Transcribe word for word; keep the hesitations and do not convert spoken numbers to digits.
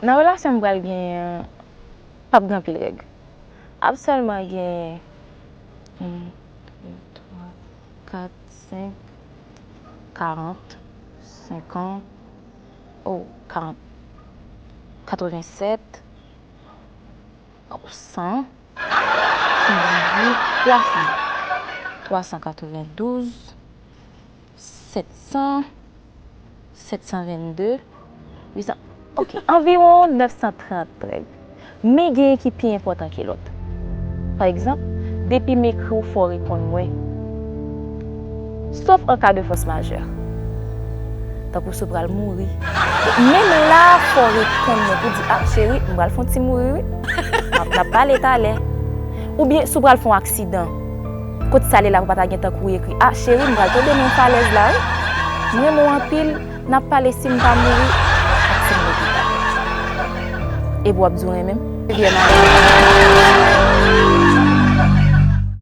Nan relasyon m pral gen, p ap gen anpil règ. Ap sèlman gen yon, de, twa, kat, senk, karant, senkant, oh, karant, katrevennsèt, oh, san, san dizuit, twa san, twa san katrevendouz, sèt san, sèt san vennde, uit san, ok, anviwon nèf san trant règ. Men genyen ki pi enpòtan ke lòt. Pa egzanp, depi m ekri w, fò w reponn mwen. Sof an ka de fòs majè. Tankou si w pral mouri. Menm la, fò w reponn mwen pou di, ah, cheri, m pral fè yon ti mouri, wi. N ap, n ap pale talè. Oubyen, si w pral fè yon aksidan, kote sa ale la pou pa ta gen tan kouri ekri, ah, cheri, m pral tonbe nan yon falèz la, wi. M renmen w anpil, n ap pale si m pa mouri ak si m lopital. Epi w ap di w renmen m? Vye mari.